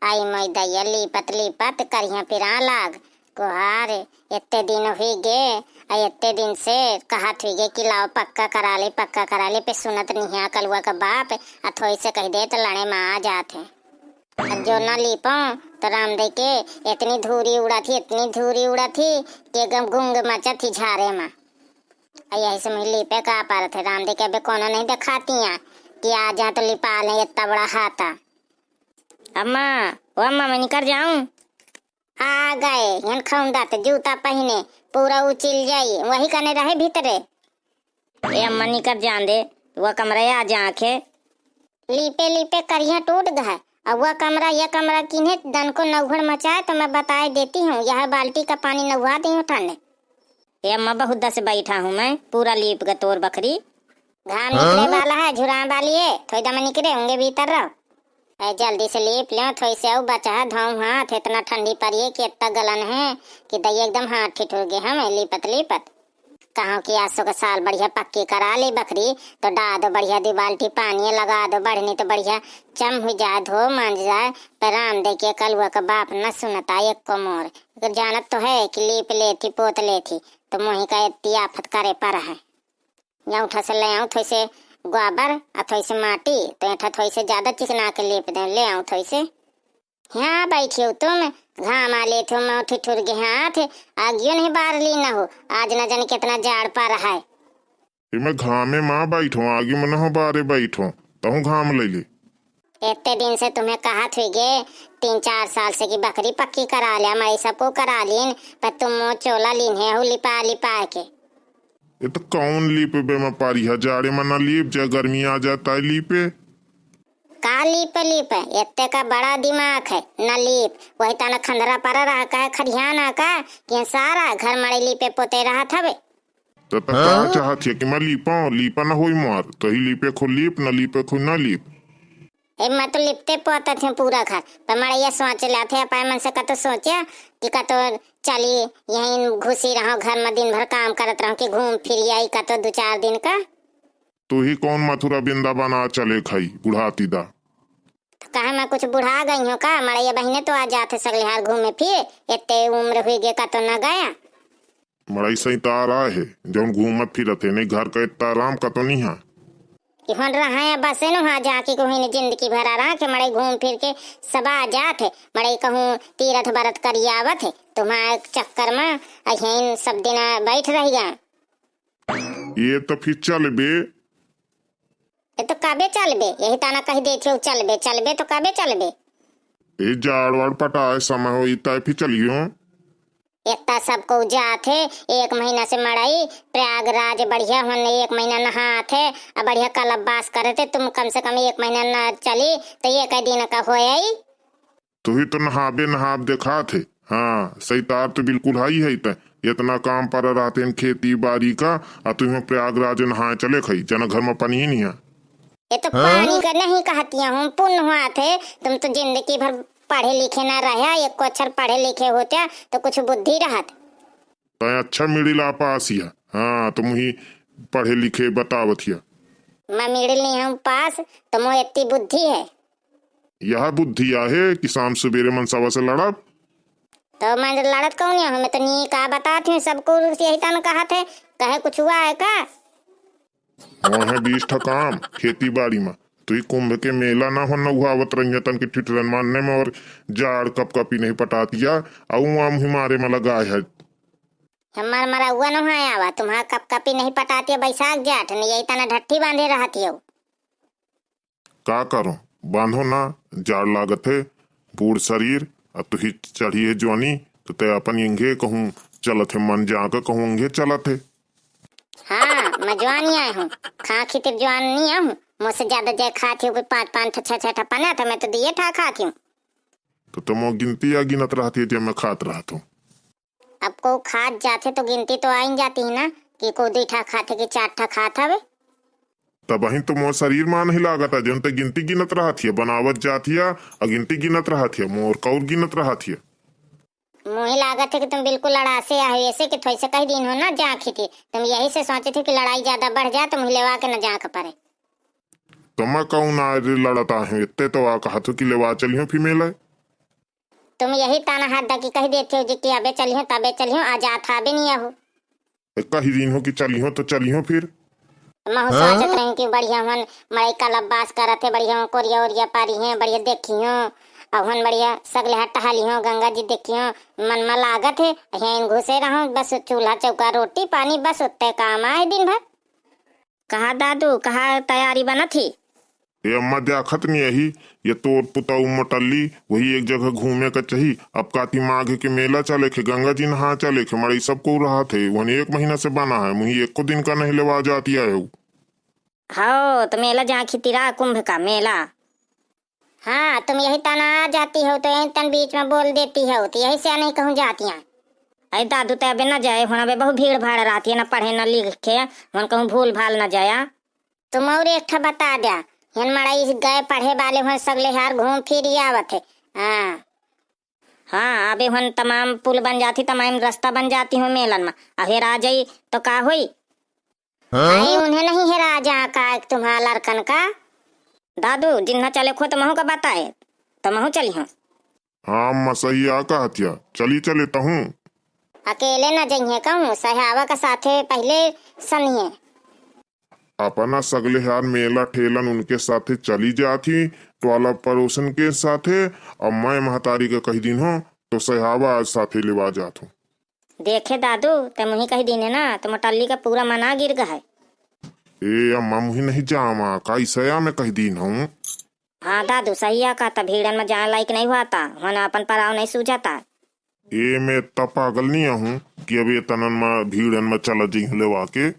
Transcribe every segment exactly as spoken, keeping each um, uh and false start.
आई मोई दैया, लीपत लीपत करिहा पिरा लाग। कोहार, एत्ते दिन हुई गे, आ एत्ते दिन से कहत हुई गे कि लाओ पक्का करा ले, पक्का करा ले, पे सुनत निहिया कलुआ का बाप, आ थोई से कहि दे त लड़े मा आ जात है। आ जो ना लीपो, तो रामदे के इतनी धूरी उड़त ही, इतनी धूरी उड़त ही कि एकदम गूंग मचत ही झारे मा। आ यही से मुझे लीपे का पारत है, रामदे के अबे कोनो नहीं देखातिया कि आ जा तो लिपा ले इतना बड़ा हाथा। अम्मा, ओ अम्मा, मैं निकर जाऊं? आ गए, हन खौंदत, जूता पहिने, पूरा उचिल जाई, वही कने रहे भीतरे। ए अम्मा, निकर जान दे, वो कमरा आ जा आखे। लीपे लीपे करिया टूट गए, अब वह कमरा, यह कमरा किन्हें दन को नौहड़ मचाए तो मैं बताए देती हूँ, यह बाल्टी का पानी नहुआ दी हूँ ठाने। ए अम्मा, बहुत दस बैठा हूँ मैं, पूरा लीप ग तोर बखरी। घाम निकले वाला है, झुराम वाली है, थोड़ी दम निकले होंगे भीतर रहो। ए, जल्दी से लीप ल्यो, थोड़ी से अउ बचा है, धोऊं हाथ, इतना ठंडी पड़ी है कि इतना गलन है कि दई एकदम हाथ ठिठुर गए हम लीपत लीपत। कहो कि आसो के साल बढ़िया पक्की करा ली बखरी, तो डाल दो बढ़िया दो बाल्टी पानी, लगा दो बढ़नी तो बढ़िया चम हुई जाए, धो मांज जाए। पर रामदे के कलुआ का बाप न सुनता एक को मोर, जानत तो है कि लीप लेथी पोत लेथी, तो मोही का इतनी आफत करे पर है। या उठा से ले आऊं थोई से गोबर, आ थोई से माटी, तो एठा थोई से ज्यादा चिकना के लेप दे, ले आऊं थोई से। यहाँ बैठी हो तुम, घाम आ लेत हो, मैं ठिठुर के हाथ, आगियो नहीं बार ली न हो, आज न जाने कितना जाड़ पा रहा है। ए, मैं घामे मा बैठो, आगी में न हो बारे बैठो, तहु घाम ले ले। इतने दिन से तुम्हें कहा थी गे, तीन चार साल से कि बकरी पक्की करा लिया, मैं सबको करा लीन, पर तुम मुँह चोला लीन है, हु लिपा लिपा के। ए तो कौन लीपे बे, मैं पारी है, जाड़े में ना लीप, जा गर्मी आ जाता है लीपे। का लीपे लीपे, इतने का बड़ा दिमाग है, ना लीप, वही ताना खंदरा पर रहा का है, खरियाना का, कि सारा घर मड़े लीपे पोते रहा था बे। तो, तो का चाहत है कि मैं लीपा, लीपा ना होई मार, तो ही लीपे खो लीप, ना लीपे खो ना लीप। ए, मैं तो लिपते पोतत हूँ पूरा घर। पर मड़ैया सोच लेत है, अपाय मन से कतो सोचे कि कतो चली यहीं घुसी रहो घर में, दिन भर काम करत रहो कि घूम फिर आई कतो दो चार दिन का। तू ही कौन मथुरा वृंदावन आ चले खाई बुढ़ाती दा। तो कहे मैं कुछ बुढ़ा गई हूँ का? मड़ैया बहिने तो आ जात है सगलिहार घूमे फिर, इतने उम्र हुई गे कतो न गया। मड़ई सैतार आए है, जौन घूमत फिरत है, नहीं घर का इतना आराम का तो नहीं है। कि हन रहा है बसे नु हाँ जाके को हिन जिंदगी भर आराम के मड़ई घूम फिर के सब आ जात है। मड़ई कहूँ तीरथ बरत करी आवत है, तुम्हारे चक्कर में अहिन सब दिन बैठ रह गया। ये तो फिर चल बे। ये तो कबे चलबे? यही ताना कह देत हो चलबे, चलबे तो कबे चलबे? ए जाड़ वाड़ पटाए समय हो, इतना फिर चलियो। इतना सबको जात है, एक महीना से मड़ई, प्रयागराज बढ़िया होने एक महीना नहात है, अब बढ़िया कलपवास करत है, तुम कम से कम एक महीना ना चली, तो ये कई दिन का होई। तुही तो नहाबे नहाब देखात है। हाँ, सैतार तो बिल्कुल हाई है, त इतना काम पर रहते हैं खेती बाड़ी का, आ तुही प्रयागराज नहाए चले खई, जना घर में पानी ही नहीं है। ये तो पानी का नहीं कहती हूँ, पुण्य हुआ थे, तुम तो जिंदगी भर पढ़े लिखे ना रहा, एक अक्षर पढ़े लिखे होते तो कुछ बुद्धि रहत। तय अच्छा मिडिल आ पास हिया। हाँ, तुम ही पढ़े लिखे बतावत हिया। मैं मिडिल नहीं हूँ पास, तो मोह इतनी बुद्धि है। यह बुद्धि आहे कि शाम सुबेरे मनसवा से लड़ब। तो मैं लड़त कौन हूँ? मैं तो नी का बतात हूँ, सबको यही तन कहत है, कहे कुछ हुआ है का? वह है बीस ठा काम खेती बाड़ी में, तो ही कुंभ के मेला ना हो न हुआ आवत रहिया तन के ठिठरन मानने में और जाड़ कपकपी नहीं पटातिया, अउ आम ही मारे में लगा है। हमार मरउआ न हुआ आवा, तुम्हारा कपकपी नहीं पटातिया बैसाख जाठ, न यही तना ढट्ठी बांधे रहती हो। का करो, बांधो ना, जाड़ लागत है, बूढ़ शरीर, अब तो ही चढ़ी है जवानी, तो तय अपन इंगे कहूँ चलत है, मन जाके कहूँ इंगे चलत है। हाँ, मैं जवानी आए हूँ, खा खितिर जवानी आए हूँ, मुझसे ज्यादा जय खाती हूँ, कोई पाँच पाँच ठा, छह छह ठा पाना था, मैं तो दिए ठा खाती हूँ। तो तुम वो गिनती या गिनत रहती है जब मैं खात रहत हूँ। अब को खात जाथे तो गिनती तो आइन जाती है ना, कि को दुई ठा खाथे कि चार ठा खात हवे। तबहिन तो मोर शरीर मा नहीं लागत है, जौन ते गिनती गिनत रहत हिया, बनावत जात हिया, आ गिनती गिनत रहत हिया, मोर कौर गिनत रहत हिया। मुहे लागत है कि तुम बिल्कुल अड़ासे आहो, ऐसे कि थोड़ी से कह दीन हो ना जाँखी थी। तुम यही से सोचे थे कि लड़ाई ज्यादा बढ़ जाए तो मुहे लेवा के न जाँख पड़े। तो मैं कहूँ ना रे लड़त आहे, इतने तो आ कहत हो कि लेवा चलियो फी मेले। तुम यही ताना हरदा कि कहि देत हो जी कि अबे चलिहो, तबे चलिहो, आ जात हा अबे नहीं आहो। ए, कहि दीन हो कि चलिहो तो चलिहो फिर। महू हाँ? सोचत रही कि बढ़िया हुन मड़ई का लब्बास करत है, बढ़िया हुन कोरिया ओरिया पारी है, बढ़िया देखियो, अब हुन बढ़िया सगले हाथ टहलियो, गंगा जी देखियो, मन मा लागत है, यहीं घुसे रहो, बस चूल्हा चौका रोटी पानी बस उत्ते काम आए दिन भर। कहा दादू, कहा तैयारी बनत ही? ए अम्मा, देखत नहीं यही, ये तोर पुतऊ मोटल्ली, वही एक जगह घूमे का चाही। अब काती माघ के मेला चले खे, गंगा जी नहा चले खे, मड़ई सब को रहत है, वहन एक महीना से बना है, मुही एको दिन का नहीं लेवा जाती आए हो। हाओ, तो मेला जा खितिरा कुंभ का मेला। हाँ, तुम यही तना आ जाती हो तो यही तन बीच में बोल देती हो, तो यही से नहीं कहूँ जाती हैं। अरे दादू, ते अबे न जाए, हुन अबे बहुत भीड़ भाड़ रहती है, न पढ़े न लिखे, हुन कहूँ भूल भाल न जाया। तुम और एक ठा बता द्या, हिन मड़ई गए पढ़े वाले हुन सगले हार घूम फिर ही आवत है। हाँ। हाँ, अबे हुन तमाम पुल बन जाती, तमाम रास्ता बन जाती हो मेलन में, अहेर आ जाई तो का होई? हाँ? अरे उन्हें नहीं हेरा जा का तुम्हारा लड़कन का? दादू, जिन्हा चले खो तो महू का बताए, तो महू चली हूँ। हाँ अम्मा, सही आ कहतिया, चली चले तहूँ। अकेले न जइहे कहूँ, सहावा के साथे पहिले सनिए। अपना सगले हार मेला ठेलन उनके साथे चली जात ही, टोला पड़ोसन के साथे, और मैं महतारी के कहि दिन हो, तो सहावा आज साथे लेवा जात हूँ। देखे दादू, ते मुही कहि दीने ना, तो मोटल्ली का पूरा मना गिर गए। ए अम्मा, मुही नहीं जामा, का ईसया में कहि दीन हूँ। हाँ दादू, सही है, कहता भीड़न में जाए लायक नहीं हुआ था, वरना अपन पराव नहीं सूझा था। ए, मैं इतना पागल नहीं हूँ कि अब ये तनन में भीड़न में चला जी लेवा के।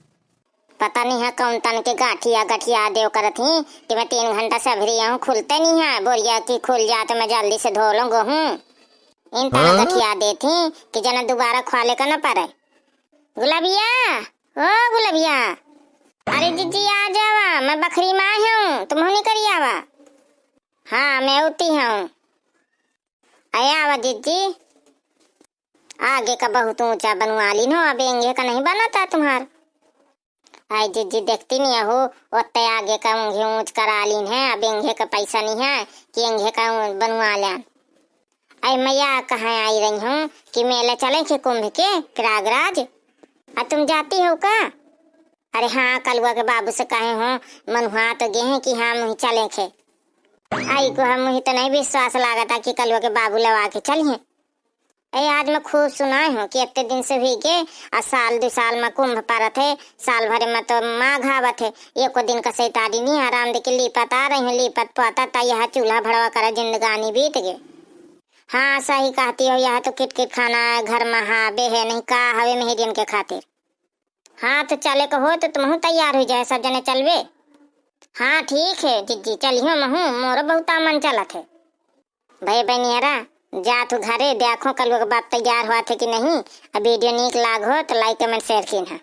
पता नहीं है कौन तन के गांठिया गठिया देव करत ही कि मैं तीन घंटा से अभरी हूँ, खुलते नहीं है। बोरिया की खुल जाए तो मैं जल्दी से धो लूँ गोहूँ। इन तन हाँ? गठिया देत ही कि जना दोबारा ख्वाले का न पड़े। गुलाबिया, ओ गुलाबिया, अरे जिज्जी आ जावा, मैं बखरी में आई हूँ, तुम नहीं करी आवा। हाँ, मैं उती हूँ। अरे आवा जिज्जी, आगे का बहुत ऊंचा बनवा लीन हो, अब एंगे का नहीं बनता तुम्हार। आई जिज्जी देखती नहीं हो, ओत्ते आगे का ऊंघे ऊंच करा लीन है, अब एंगे का पैसा नहीं है कि एंगे का ऊंच बनवा लेन। आई मैया कहाँ आई रही हूँ कि मेले चले खे कुंभ के प्रयागराज। आ तुम जाती हो का? अरे हाँ, कलुआ के बाबू से कहे हो, मनुहा तो गे हैं कि हाँ मुही चले खे। आई को हम मुही तो नहीं विश्वास लागता कि कलुआ के बाबू लवा के चलिए। ए, आज मैं खूब सुनाए हूँ कि इतने दिन से हुई गे, आ साल दो साल में कुंभ परत है, साल भर में तो माघ आवत है, एको दिन का सैतारी नहीं हराम दे के लीपत आ रही हूँ, लीपत पोता ता यह चूल्हा भड़वा करा जिंदगानी बीत गे। हाँ, सही कहती हो, यह तो किटकिट खाना है, घर में हावे है, नहीं का हवे मेहरियन के खातिर। हाँ, तो चले को हो तो तुमहू तैयार हुई जाए, सब जने चलबे। हाँ, ठीक है जिज्जी, चलिहो महू, मोरो बहुत मन चलत है। भई बनियारा, जा तू घरे, देखो कलुआ के बाप तैयार हुआ थे कि नहीं। अब video नीक लाग हो तो like, comment, share कीन है।